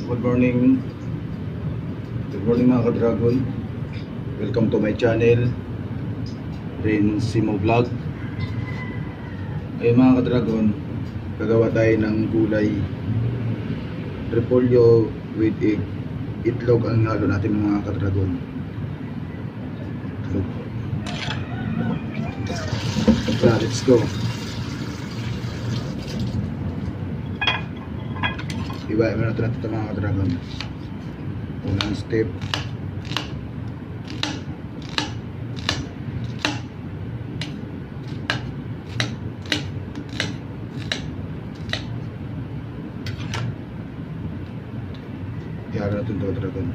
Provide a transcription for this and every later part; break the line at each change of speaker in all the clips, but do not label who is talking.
Good morning. Good morning mga ka-dragon. Welcome to my channel, Ren Simo Vlog. Ayun mga ka-dragon, gagawa tayo ng gulay repolyo with egg. Itlog ang halo natin mga ka-dragon. Itlog. Let's go. Ibahin mo natin ito mga ka-dragon. Unang step, ihalo natin ito ka-dragon.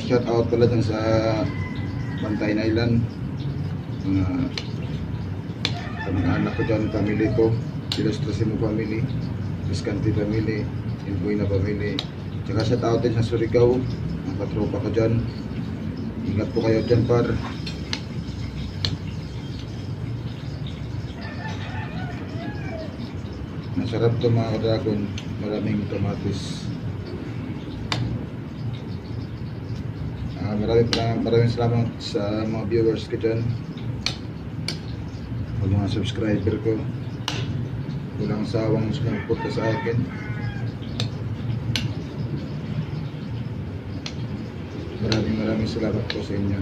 Shout out pala dyan sa Bantayan Island, mga anak ko dyan, family ko, Ilustrasimo family, Escanti family, Ilbuina family, tsaka shout out din sa Surigao, mga katropa ko dyan. Ingat po kayo dyan par. Masarap to mga ka-dragon, maraming kamatis. Maraming salamat sa mga viewers ko dyan, mga subscriber ko, walang sawang sumuporta sa akin. Maraming salamat po sa inyo.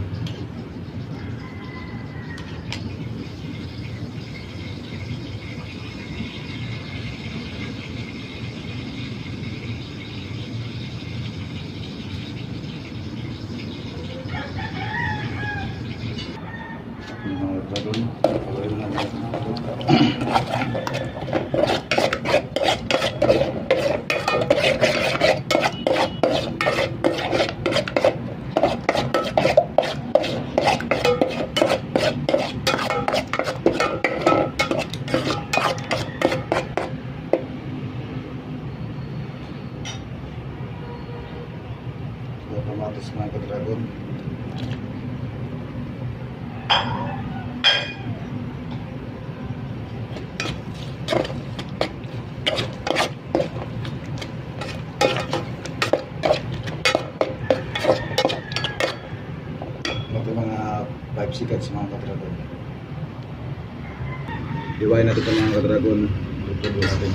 Mga dragon, pagawin na natin ito. Kamatis mga ka-dragon. Ito mga 5 seconds mga ka-dragon. Iwain natin ito mga ka-dragon. Ituloy natin.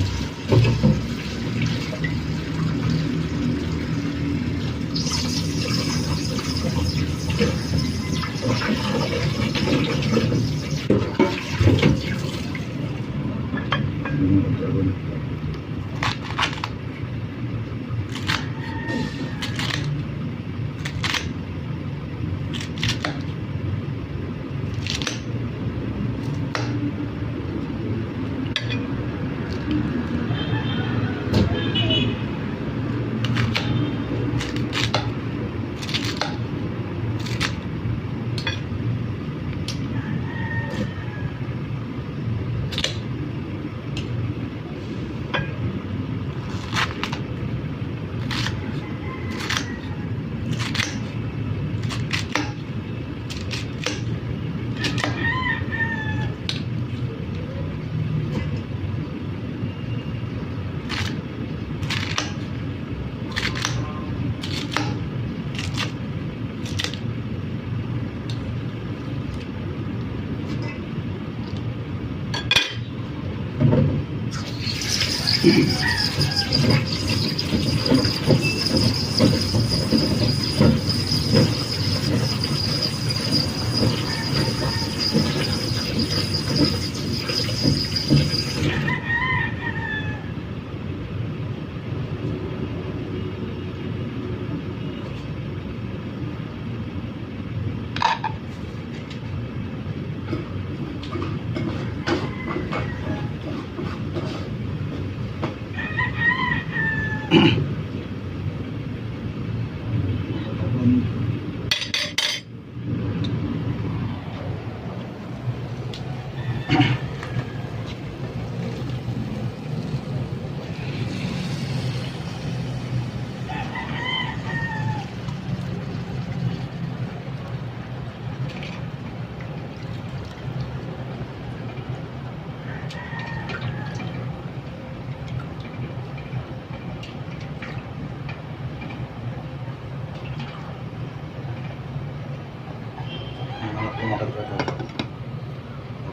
Kumakat ka ka.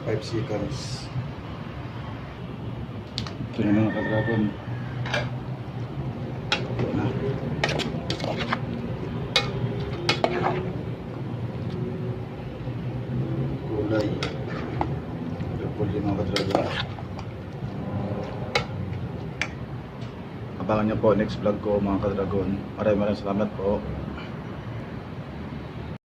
5 seconds. Ito na mga ka-dragon. Ito na. Kulay. Purple yung mga ka-dragon. Abangan nyo po next vlog ko mga ka-dragon. Maraming salamat po.